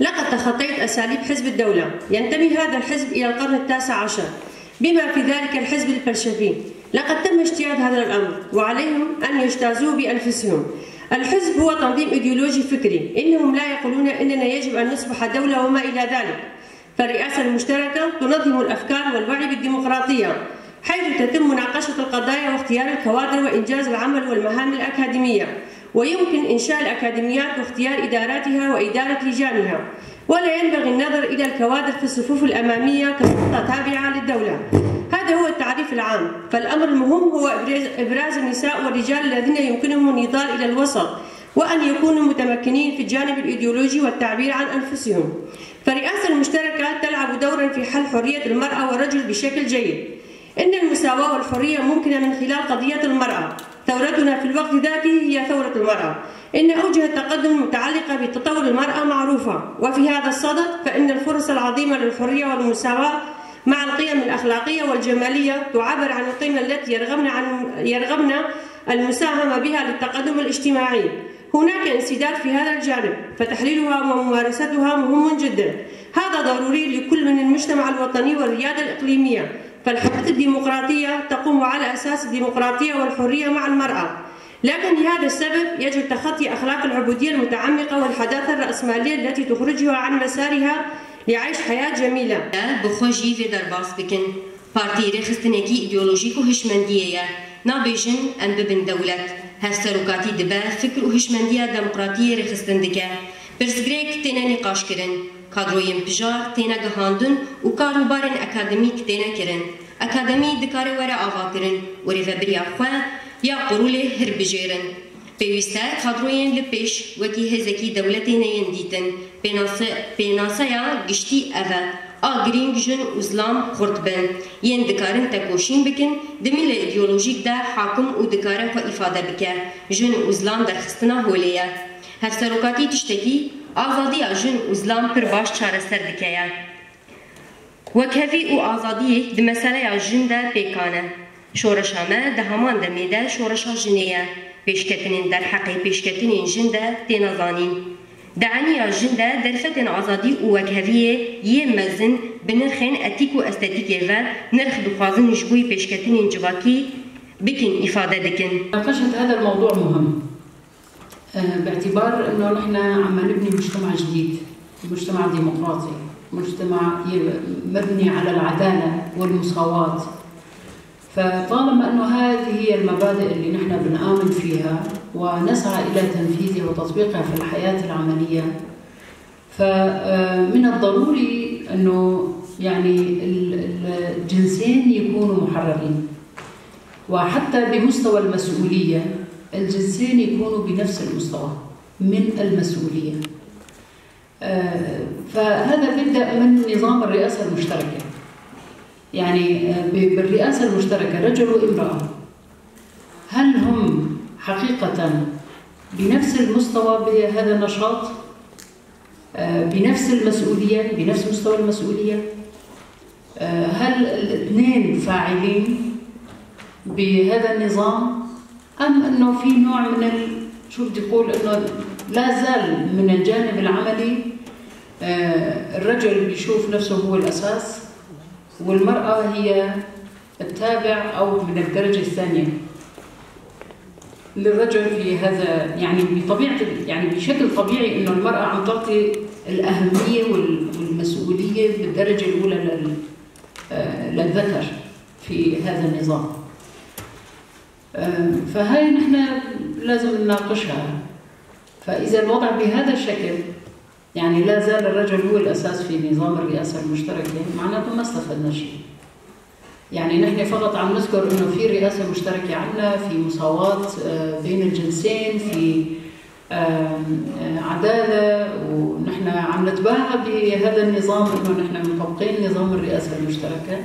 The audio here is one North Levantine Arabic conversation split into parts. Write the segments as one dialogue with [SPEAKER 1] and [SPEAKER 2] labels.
[SPEAKER 1] لقد تخطيت أساليب حزب الدولة. ينتمي هذا الحزب إلى القرن التاسع عشر بما في ذلك الحزب البلشفي. لقد تم اجتياز هذا الأمر وعليهم أن يجتازوه بأنفسهم. الحزب هو تنظيم إيديولوجي فكري. إنهم لا يقولون إننا يجب أن نصبح دولة وما إلى ذلك. فالرئاسة المشتركة تنظم الأفكار والوعي بالديمقراطية، حيث تتم مناقشة القضايا واختيار الكوادر وإنجاز العمل والمهام الأكاديمية، ويمكن إنشاء الأكاديميات واختيار إداراتها وإدارة لجانها. ولا ينبغي النظر إلى الكوادر في الصفوف الأمامية كسلطة تابعة للدولة. هذا هو التعريف العام. فالأمر المهم هو إبراز النساء والرجال الذين يمكنهم النضال إلى الوسط، وأن يكونوا متمكنين في الجانب الإيديولوجي والتعبير عن أنفسهم. فالرئاسة المشتركة تلعب دورا في حل حرية المرأة والرجل بشكل جيد. إن المساواة والحرية ممكنة من خلال قضية المرأة. ثورتنا في الوقت ذاته هي ثورة المرأة. إن أوجه التقدم المتعلقة بتطور المرأة معروفة، وفي هذا الصدد فإن الفرص العظيمة للحرية والمساواة مع القيم الأخلاقية والجمالية تعبر عن القيمة التي يرغبن المساهمة بها للتقدم الاجتماعي. هناك انسداد في هذا الجانب، فتحليلها وممارستها مهم جدا. هذا ضروري لكل من المجتمع الوطني والريادة الإقليمية. فالحياة الديمقراطية تقوم على أساس الديمقراطية والحرية مع المرأة، لكن لهذا السبب يجب تخطي أخلاق العبودية المتعمقة والحداثة الرأسمالية التي تخرجها عن مسارها لعيش حياة جميلة.
[SPEAKER 2] بخوجي في درباس بكن بارتي رخستنكي إيديولوجيك وهشمندية نابيجن أن ببن دولة هستروكاتي دبا فكر وهشمندية ديمقراطية رخستندكة برسغريك تينا نقاش كرن كادروين بجار تينا جهاندن وكاروبارن أكاديميك تينا كرن أكاديمي دكاري ورا آغا كرن وريفا خوا يا قرولي هربجيرن پێویستە کادرۆیên li pêş wekî hêzekî dewletê neyên dîtin. Pênaseya giştî ev e. A girîng jin û zilam xurt bin. Yên dikarin tekoşîn bikin, di milê îdeolojîk de hakim û dikare xwe îfade bike. Jin û zilam derxistina holê ye. Hevserokatî tiştekî azadiya jin û zilam pir baş çareser dike ye. Wekhevî û azadiyê di meseleya jin de pêkan e. Şoreşa me di heman demê de şoreşa jinê ye. Pêşketinên derheqê pêşketinên jin de têne zanîn. Di eniya jin de derfetên azadî û wekheviyê yên mezin bi nirxên etîk û estetîkê ve nirx dixwazin ji bo pêşketinên civakî bikin îfade dikin.
[SPEAKER 3] مناقشة هذا الموضوع مهم باعتبار انه نحن عم نبني مجتمع جديد، مجتمع ديمقراطي، مجتمع مبني على العدالة والمساواة. فطالما أنه هذه هي المبادئ اللي نحن بنآمن فيها ونسعى إلى تنفيذها وتطبيقها في الحياة العملية، فمن الضروري أنه يعني الجنسين يكونوا محررين، وحتى بمستوى المسؤولية الجنسين يكونوا بنفس المستوى من المسؤولية. فهذا بيبدأ من نظام الرئاسة المشتركة. يعني بالرئاسة المشتركة رجل وامرأة، هل هم حقيقة بنفس المستوى بهذا النشاط؟ بنفس المسؤولية؟ بنفس مستوى المسؤولية؟ هل الاثنين فاعلين بهذا النظام؟ أم أنه في نوع من شو بدي أقول، أنه لا زال من الجانب العملي الرجل بيشوف نفسه هو الأساس والمرأة هي التابع أو من الدرجة الثانية للرجل في هذا. يعني بطبيعة، يعني بشكل طبيعي إنه المرأة عم تعطي الأهمية والمسؤولية بالدرجة الأولى للذكر في هذا النظام. فهاي نحن لازم نناقشها. فإذا الوضع بهذا الشكل، يعني لا زال الرجل هو الأساس في نظام الرئاسة المشتركة، معناته ما استفدنا شيء. يعني نحن فقط عم نذكر إنه في رئاسة مشتركة عندنا، في مساواة بين الجنسين، في عدالة، ونحن عم نتباهى بهذا النظام إنه نحن مطبقين نظام الرئاسة المشتركة،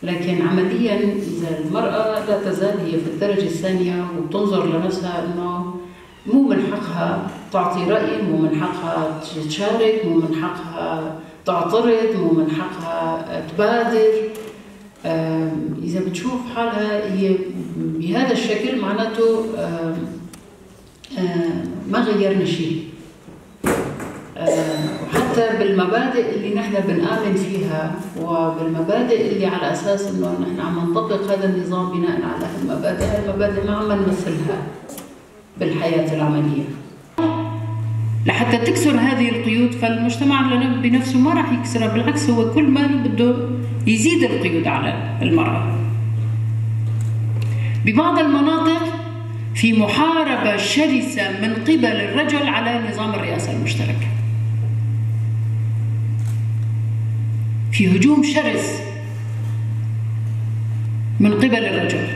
[SPEAKER 3] لكن عملياً إذا المرأة لا تزال هي في الدرجة الثانية وبتنظر لنفسها إنه مو من حقها تعطي رأي، مو من حقها تشارك، مو من حقها تعترض، مو من حقها تبادر. إذا بتشوف حالها هي بهذا الشكل، معناته ما غيرنا شيء. وحتى حتى بالمبادئ اللي نحن بنآمن فيها وبالمبادئ اللي على أساس إنه نحن عم نطبق هذا النظام بناء على هالمبادئ، هالمبادئ ما عم نمثلها بالحياة العملية.
[SPEAKER 4] لحتى تكسر هذه القيود فالمجتمع بنفسه ما راح يكسرها، بالعكس هو كل ما بده يزيد القيود على المرأة. ببعض المناطق في محاربة شرسة من قبل الرجل على نظام الرئاسة المشتركة، في هجوم شرس من قبل الرجل،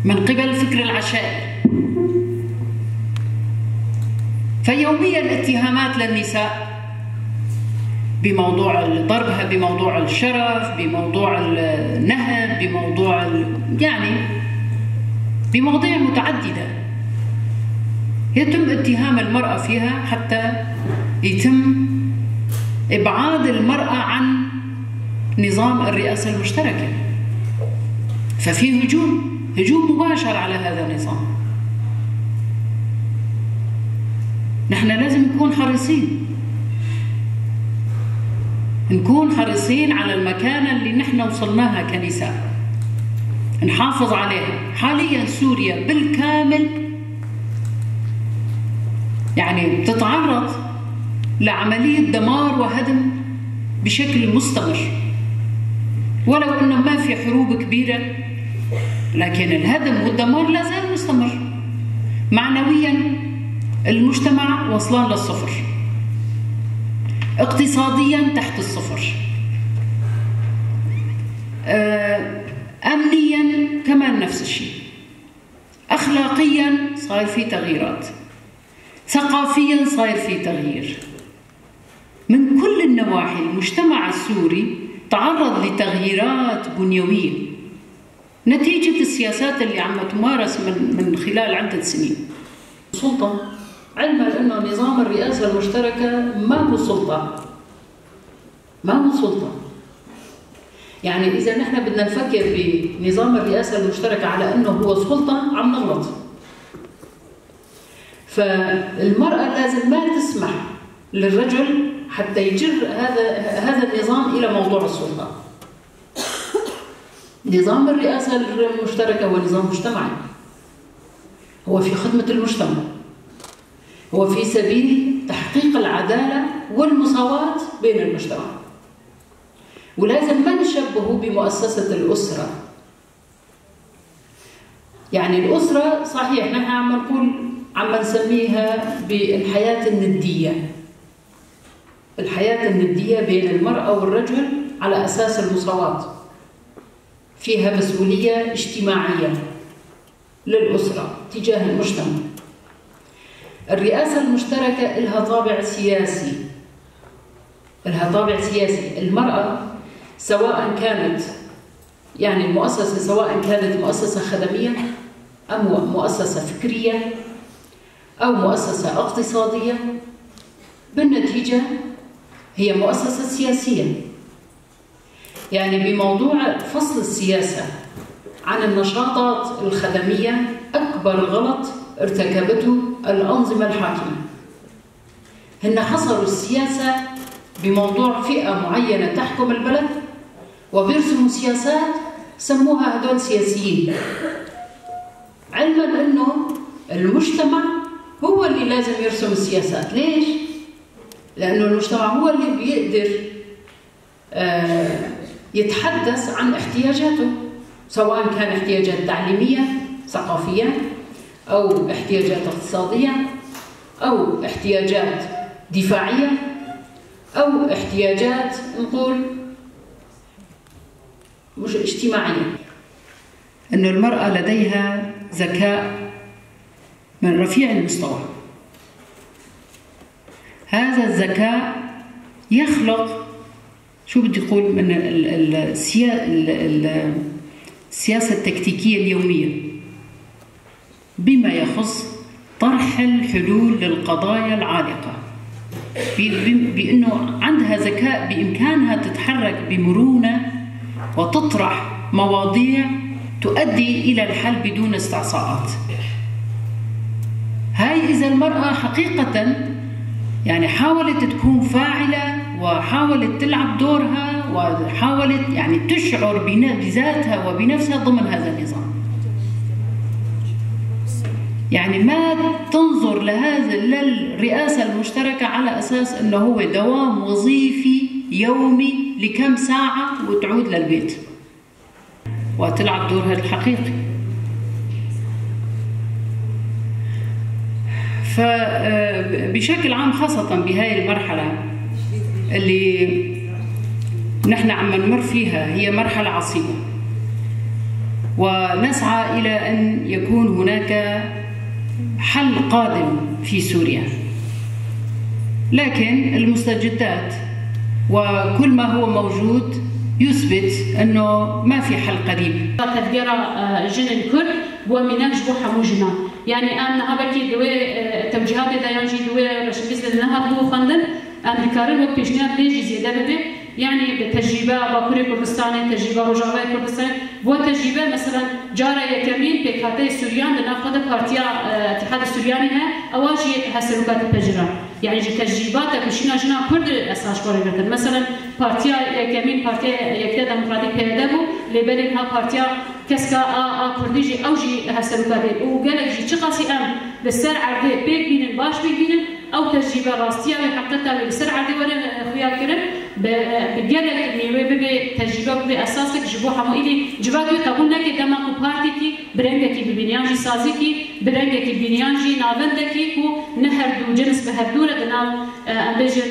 [SPEAKER 4] من قبل فكر العشائر. فيوميا اتهامات للنساء بموضوع ضربها، بموضوع الشرف، بموضوع النهب، بموضوع يعني بمواضيع متعددة يتم اتهام المرأة فيها حتى يتم إبعاد المرأة عن نظام الرئاسة المشتركة. ففي هجوم مباشر على هذا النظام. نحن لازم نكون حريصين، نكون حريصين على المكانة اللي نحن وصلناها كنساء، نحافظ عليها. حاليا سوريا بالكامل يعني بتتعرض لعملية دمار وهدم بشكل مستمر، ولو انه ما في حروب كبيرة لكن الهدم والدمار لا زال مستمر. معنويا المجتمع وصلان للصفر، اقتصاديا تحت الصفر، امنيا كمان نفس الشيء، اخلاقيا صاير في تغييرات، ثقافيا صاير في تغيير. من كل النواحي المجتمع السوري تعرض لتغييرات بنيوية نتيجة السياسات اللي عم تمارس من خلال عدة سنين.
[SPEAKER 3] السلطة، علما أنه نظام الرئاسة المشتركة ما هو سلطة، ما هو سلطة. يعني إذا نحن بدنا نفكر بنظام الرئاسة المشتركة على أنه هو سلطة عم نغلط. فالمرأة لازم ما تسمح للرجل حتى يجر هذا النظام إلى موضوع السلطة. نظام الرئاسة المشتركة هو نظام مجتمعي، هو في خدمة المجتمع، هو في سبيل تحقيق العدالة والمساواة بين المجتمع. ولازم ما نشبهه بمؤسسة الأسرة. يعني الأسرة صحيح نحن عم نقول، عم نسميها بالحياة الندية، الحياة الندية بين المرأة والرجل على أساس المساواة، فيها مسؤولية اجتماعية للأسرة تجاه المجتمع. الرئاسة المشتركة لها طابع سياسي، لها طابع سياسي. المرأة سواء كانت يعني المؤسسة سواء كانت مؤسسة خدمية أم مؤسسة فكرية أو مؤسسة اقتصادية، بالنتيجة هي مؤسسة سياسية. يعني بموضوع فصل السياسة عن النشاطات الخدمية أكبر غلط ارتكبته الأنظمة الحاكمة. هن حصروا السياسة بموضوع فئة معينة تحكم البلد وبيرسموا سياسات سموها هدول سياسيين، علما أنه المجتمع هو اللي لازم يرسم السياسات. ليش؟ لأنه المجتمع هو اللي بيقدر يتحدث عن احتياجاته، سواء كان احتياجات تعليمية، ثقافية، أو احتياجات اقتصادية، أو احتياجات دفاعية، أو احتياجات نقول مش اجتماعية.
[SPEAKER 4] أن المرأة لديها ذكاء من رفيع المستوى، هذا الذكاء يخلق شو بدي أقول من السياسة التكتيكية اليومية بما يخص طرح الحلول للقضايا العالقة، بأنه عندها ذكاء بإمكانها تتحرك بمرونة وتطرح مواضيع تؤدي إلى الحل بدون استعصاءات. هاي إذا المرأة حقيقة يعني حاولت تكون فاعلة وحاولت تلعب دورها وحاولت يعني تشعر بذاتها وبنفسها ضمن هذا النظام. يعني ما تنظر لهذا للرئاسة المشتركة على أساس أنه هو دوام وظيفي يومي لكم ساعة وتعود للبيت وتلعب دورها الحقيقي. فبشكل عام خاصة بهاي المرحلة اللي نحن عم نمر فيها هي مرحلة عصيبة، ونسعى إلى أن يكون هناك حل قادم في سوريا، لكن المستجدات وكل ما هو موجود يثبت أنه ما في حل قريب.
[SPEAKER 5] تفجير جن الكل ومنهج بو يعني أنا هبكي دوي توجيهات ديانجي دوي رشبيس لنها بو خندن أمريكارن وبيشنيا ليجي زيادة ببي يعني بتجربة باكوري كردستاني تجربة رجاوي كردستاني بو تجربة مثلا جارة يكمين بكاتي سوريان لنافذ بارتيا اتحاد السورياني ها أواجي هسلوكات التجربة يعني جي تجربات كشينا جنا كرد أساس كوري مثلا بارتيا يكمين بارتيا يكتا ديمقراطي بيدابو لبالك ها بارتيا كسكا ا كرديجي أو جي هسلوكات وقالك جي تشقاسي أم للسر عردي بيك بين باش بيك بين أو تجربة راستية وحقتها للسر عردي ولا خويا كرم بجالك ميوه ببي تجربة ببي أساسك جبو حمو إلي جباكي قبول نكي دماغ بارتيكي برنجكي ببنيانجي سازيكي برنجكي ببنيانجي نافندكي كو نهر دو جنس بهردورة دناو أمبيجن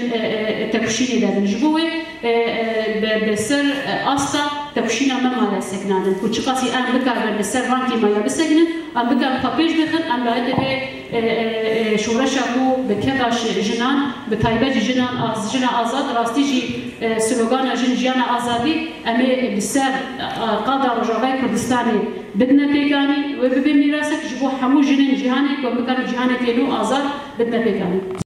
[SPEAKER 5] تكشيني دادن جبوه بسر أستا تكشينا ما مالا سكنادن كو چقاسي أم بكار بسر رانكي مالا بسكنن أم بكار خبيش بخن أم لايت به شورشا بو بكذا جنان بتايبة جنان جنا آزاد راستي جي سلوغانا جن جيانا آزادي أمي بسر قادة رجاوي كردستاني بدنا بيكاني وببي ميراسك جبو حمو جنين جهاني ومكان جهاني كيلو آزاد بدنا بيكاني.